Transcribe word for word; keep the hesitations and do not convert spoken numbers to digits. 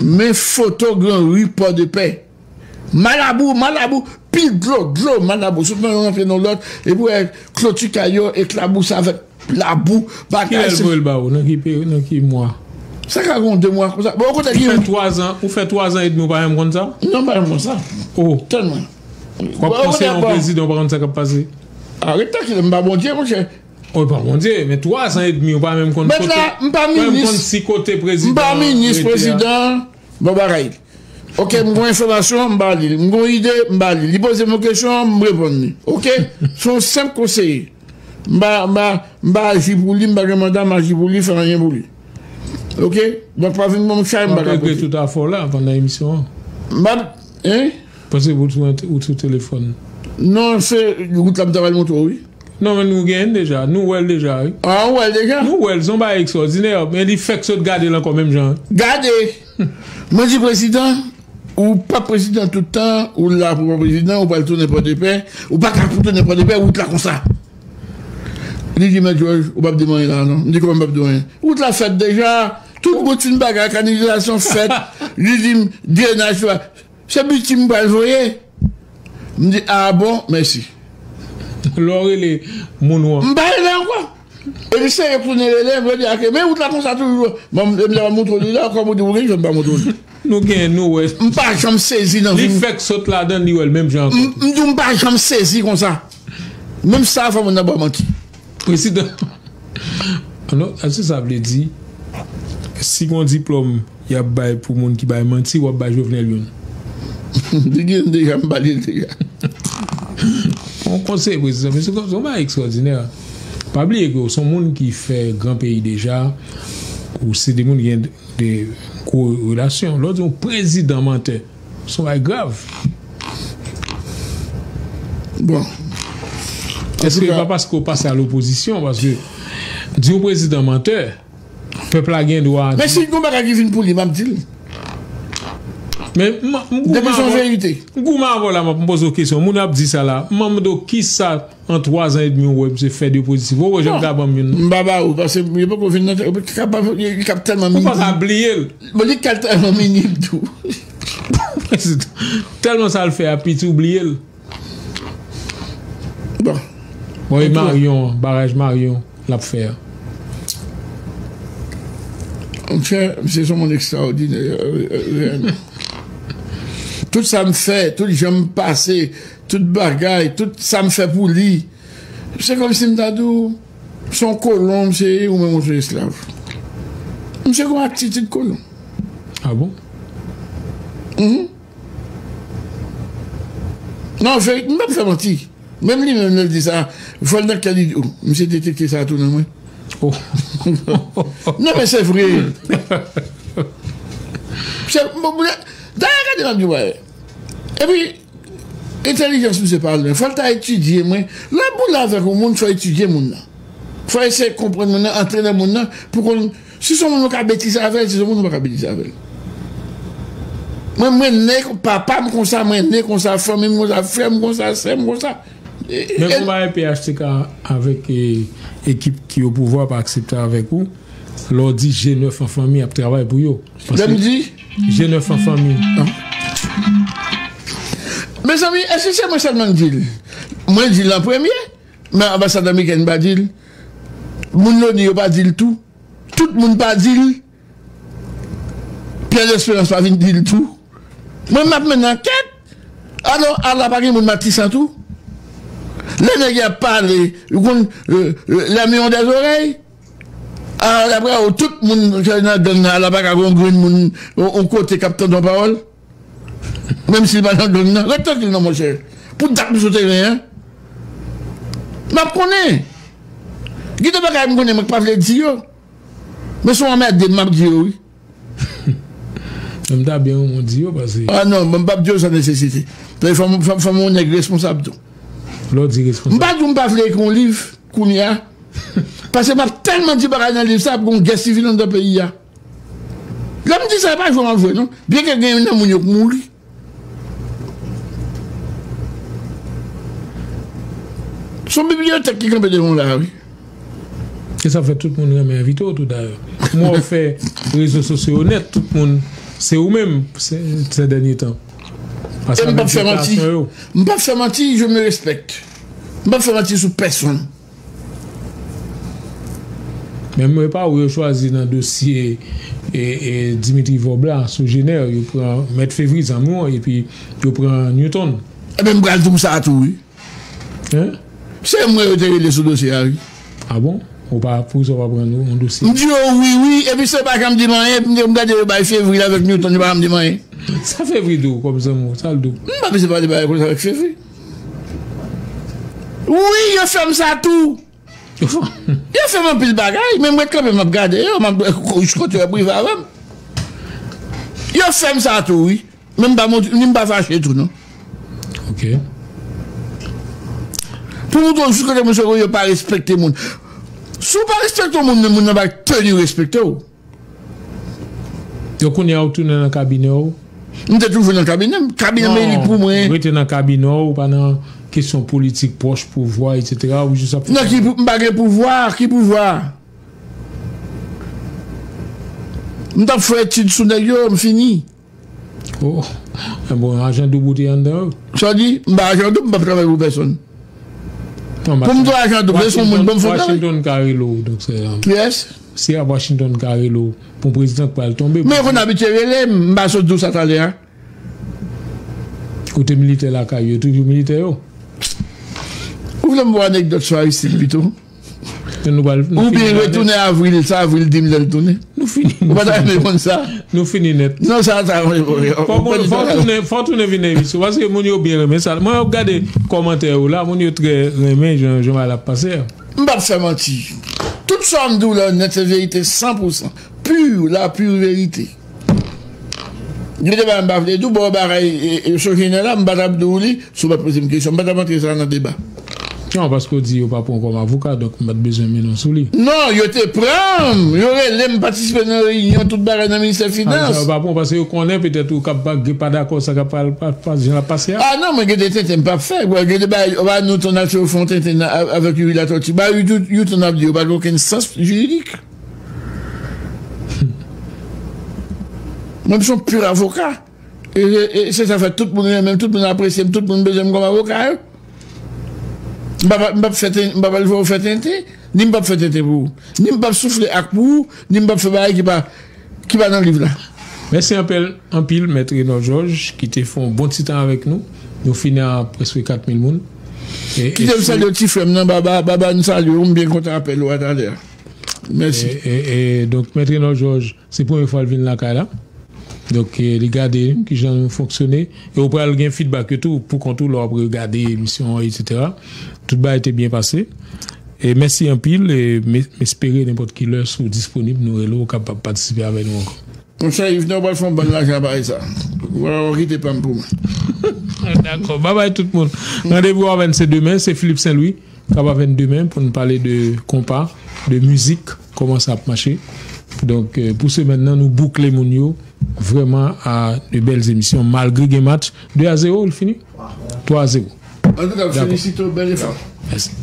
Men foto Granri Pòdepè. Malabou, malabou, pil dlo, dlo, malabou. Sot nan yon rantre nan lòt, epi w wè kloti kay yo eklabousi avèk labou, bagay. Kilè l voye l ba ou? Nan ki peri-, nan ki mwa? Sa ka gen de mwa konsa. Bon, kote ki... Ou fè twa zan, ou fè twa zan edmi ou pa menm konn sa? Non, pa menm konn sa. Oh. Tèlman. W ap konseye yon prezidan, ou pa konn sa k ap pase? Arete, kilè, m pa Bondye, monchè. Ou pa Bondye, men twa zan edmi, ou pa menm konn kote. Mèt la, m pa minis. M pa minis, prezidan. Bon bagay. Ok, m gon enfòmasyon, m ba li l. M gon ide, m ba li l. Li poze m yon kesyon, m reponn li. Ok? Se yon senp konseye. M pa, m pa, m pa aji pou li, m pa gen manda, m aji pou li, fè anyen pou li. Ok? Donk, pa vin ban m chay, m pa ka pote. W ap regle tout afè w la pandan emisyon an. M ap, hein? Paske ou sou, ou sou telefòn. Non, se wout la m ta pral montre w, wi. Non, men nou genyen l deja. Nou wè l deja, wi. Ah, ou wè l deja? Nou wè l, se yon bagay ekstwòdinè. Men li fèk sot gade l ankò menm jan. Gade! Mwen di prezidan, ou p ap prezidan tout tan, ou la pou w prezidan, ou pral tounen Pòdepè, ou pa ka pou tounen Pòdepè, wout la konsa. Li di, Mèt Jòj, ou p ap di m anyen la, non. M di, kòman m p ap di w anyen? Wout la fèt deja, tout bout fin bagay, kanalizasyon fèt. Li di m, drenaj, tout sa. Se bitim m pral voye. M di, a bon, mèsi. Lè w rele moun ou an. M pa rele ankò. E li sere pou li rele m, yo di, ake, men wout la konsa toujou. Bon, m, m, m montre w li la, kòm ou di, ou gen, m pa montre w li. Nou gen, nou wè. M pa janm sezi nan vi m. Li fèk sot ladan, li wè l menm jan ankò. M, m di w, m pa janm sezi konsa. Menm sa, fò moun nan ba w manti. Prezidan. Non, èske sa vle di, si gon diplòm y ap bay pou moun ki bay manti, w ap bay Jovenel youn? Li gen deja, m ba li l deja. Bon konsèy, prezidan, men se yon bagay ekstwòdinè. Pa bliye ke w se yon moun ki fè gran peyi deja, ou se de moun ki gen de gwo relasyon. Lè w di yon prezidan mantè, se yon bagay grav. Bon. Èske pa paske w pase a lopozisyon? Paske di yon prezidan mantè, pèp la gen dwa di. Men si gon bagay ki vin pou li, m ap di l. Men m, m goumen avè w. Depi se yon verite. M goumen avè w la, m ap poze w kesyon. Moun ap di sa la. M mande w kisa an twa zan edmi ou wè misye fè de pozitif. Ou wè jan l ka ban m youn, non? M pa ba ou, paske yo poko vin nan tèt, li ka pa, li ka tèlman mini. Ou pa ka bliye l. Bon, li ka tèlman mini tou. Tèlman sa l fè a piti, ou bliye l. Bon. Bon, e Marion, baraj Marion, l ap fè a. Monchè, misye se yon moun ekstraòdinè, reyèlman. Tout sa m fè, tout jan m pase, tout bagay, tout sa m fè pou li, se kòmsi m ta di w, se yon kolon misye ye, ou menm ou se esklav. Misye gen yon atitid kolon. Ah bon? Mhm. Non, verite, m p ap fè manti. Menm li menm, lè l di sa, fò l nan kè li di, oh, misye detekte sa tou nan mwen. Oh. Non, men se vre. Se, bon, bon, dayè, gade m ap di w bagay. Epi, entèlijans misye pa al lwen. Fò l ta etidye mwen. Lè w boule avèk yon moun, fò w etidye moun nan. Fò w eseye konprann moun nan, antre nan moun nan, pou konn si se yon moun ou ka betize avè l, si se yon moun ou pa ka betize avè l. Mwen, mwen ne papa m konsa, mwen ne konsa, fanmi m konsa, frè m konsa, sè m konsa. E, men e, konba P H T K avèk, e, ekip ki o pouvwa pa aksepte avèk ou, lè w di G nèf an fanmi ap travay pou yo. Lè m di? G nèf an fanmi. Ah. Mezanmi, èske se mwen sèlman k di l? Mwen di l an premye, men anbasad amerikèn pa di l. Moun Loni yo pa di l tou. Tout moun pa di l. Pierre Esperance pa vin di l tou. Mwen, m ap mennen ankèt. Alò, ala pa gen moun Matisan tou. Lè nèg y ap pale, ou konn, euh, euh, les murs ont des oreilles. Ala, dapre ou, tout moun ki nan gang nan, ala pa ka gen yon grenn moun, yon, yon kote k ap tande yon pawòl. Menm si l pa nan gang nan. Ret trankil non, monchè. Pou dat m sou teren an, m ap konnen. Gen de bagay m konnen, mwen k pa vle di yo. Men se yon anmède m ap di yo, wi. Men m ta byen renmen w di yo, paske... Ah non, m p ap di yo san nesesite. Fò m, fò m, fò m yon nèg responsab tou. Lè w di responsab. M pa di w m pa vle ekri yon liv kounye a. Paske m ap tèlman di bagay nan liv sa, ap gen yon gè sivil anndan peyi a. Lè m di sa, e pa jwe m ap jwe, non. Byenke gen youn nan moun yo k mouri. Se yon bibliyotèk ki kanpe devan w la, wi. E sa fè tout moun renmen envite w tou dayè. M wè w fè rezo sosyo yo nèt, tout moun Se ou menm, se, se dènye tan. E m p ap fè manti. M p ap fè manti, je me respecte. M p ap fè manti sou pèsonn. Men mwen pa wè yo chwazi nan dosye e, e Dimitri Vorbe la, sou Jenè, yo pran Mèt Fevri, zanmi w, epi yo pran Newton. Ebyen, m pral di w sa tou, wi. Hein? Se mwen yo te rele sou dosye a, wi. Ah bon? Ou pa, poukisa w pa pran yon dosye? M di yo wi, wi, epi se pa janm di m anyen, m di yo m gade yo bay Fevri avèk Newton, yo pa janm di m anyen. Sa Fevri di w kòm zanmi w, sa l di w? M pa bezwen pale bagay konsa avèk Fevri. Wi, yo fè m sa tou. Yo fè m anpil bagay, men m ret kanpe, m ap gade yo, m ap jis kote yo ap rive avè m. Yo fè m sa tou, wi. Men m pa mont-, ni m pa fache tou, non. Ok. Pou moutre w jis kote moun se yo pa respekte moun. Si w pa respekte yon moun, men moun nan pa teni respekte w. Donk, kounye a, ou tounen nan kabinè w? M te toujou nan kabinè m. Kabinè m, e li pou mwen. Non, ou rete nan kabinè w, ou pa nan kesyon politik, pwòch pouvwa, etsetera, ou jis ap fè... Nan ki pou-, m pa gen pouvwa, ki pouvwa? M t ap fè etid sou nèg yo, m fini. Oh, bon, ajan doub ou te anndan yo? Sa w di? M pa ajan doub, m p ap travay pou pèsonn. Non, pou m te ajan doub, se yon moun ban m fon travay. Washington ka rele w, donk se, euh, kiyès? Si a Washington ka rele w pou yon prezidan k pral tonbe. Men yo konn abitye rele m, m pa sot di w sa talè a. Ou te militè lakay yo, toujou militè yo? Ou vle m ba w anekdòt sou Aristide pito? Men nou pral, nou fini nèt. Oubyen retounen Avril, sa Avril di m lè l tounen. Nou fini, nou fini. Ou pa ta renmen konn sa? Nou fini nèt. Non, sa, sa, fò w tounen, fò w tounen vin nan emisyon, paske moun yo byen renmen sa. Mwen, ap gade kòmantè yo la, moun yo trè renmen jan, jan bagay la ap pase a. M p ap fè manti. Tout sa m di w la nèt, se verite san pou san. Pur, la pure vérité. Gen de bagay m pa vle di w, bon, bagay, e, e, Sogener la, m pa t ap di w li, si w pa t poze m kesyon, m pa t ap antre sa nan deba. Non, paske w di yo pa pran w kòm avoka, donk m pa t bezwen mennen w sou li. Non, yo te pran m, yo rele m patisipe nan reyinyon, tout bagay nan ministè finans. Ah, sa yo pa pran w, paske yo konnen petèt ou ka pa, pa dakò sa k ap pral pa, pa, jan l ap pase a. Ah non, mwen gen de tenten m p ap fè. Bon, gen de bagay, ba nou ton al fè yo fè yon tenten nan, a-, avèk Youri Latortue. Ba Youri, Youri ton ap di yo pa gen okenn sans jiridik. Mwen, m se yon pur avoka. E, e, e se sa fè tout moun renmen m, tout moun apresye m, tout moun bezwen m kòm avoka yo. M pa, m p ap fè ten-, m p ap al fè w fè tenten, ni m p ap fè tenten pou ou. Ni m p ap soufle ak pou ou, ni m p ap fè bagay ki pa, ki pa nan liv la. Mèsi anpil, anpil, Mèt Renor Georges, ki te fè yon bon ti tan avèk nou. Nou fini a prèske kat mil moun. E, kite m salye ti frè m nan, Baba, Baba, nou salye w, m byen kontan apèl ou a talè a. Mèsi. E, e, e, donk, Mèt Renor Georges, se premye fwa l vin lakay la. Donk, e, li gade kijan nou fonksyone. E ou pral gen feedback yo tou, pou kont ou, lè w ap regade emisyon an, etsetera. Tout bagay te byen pase. E mèsi anpil, e m, m espere nenpòt ki lè, si w disponib, nou rele w, w kapab patisipe avè nou ankò. Monchè Yves, nou pral fè yon bann lajan a bagay sa. Ou pral kite pa m pou mwen. Dakò, babay tout moun. Randevou avè n se demen, se Philippe Saint-Louis k ap avè n demen pou n pale de konpa, de mizik, kòman sa ap mache. Donk, euh, pou semèn nan, nou boukle moun yo vrèman a de bèl emisyon, malgre gen match. De a zewo, li fini? Twa a zewo. Antouka, m felisite w, bèl efò. Mèsi.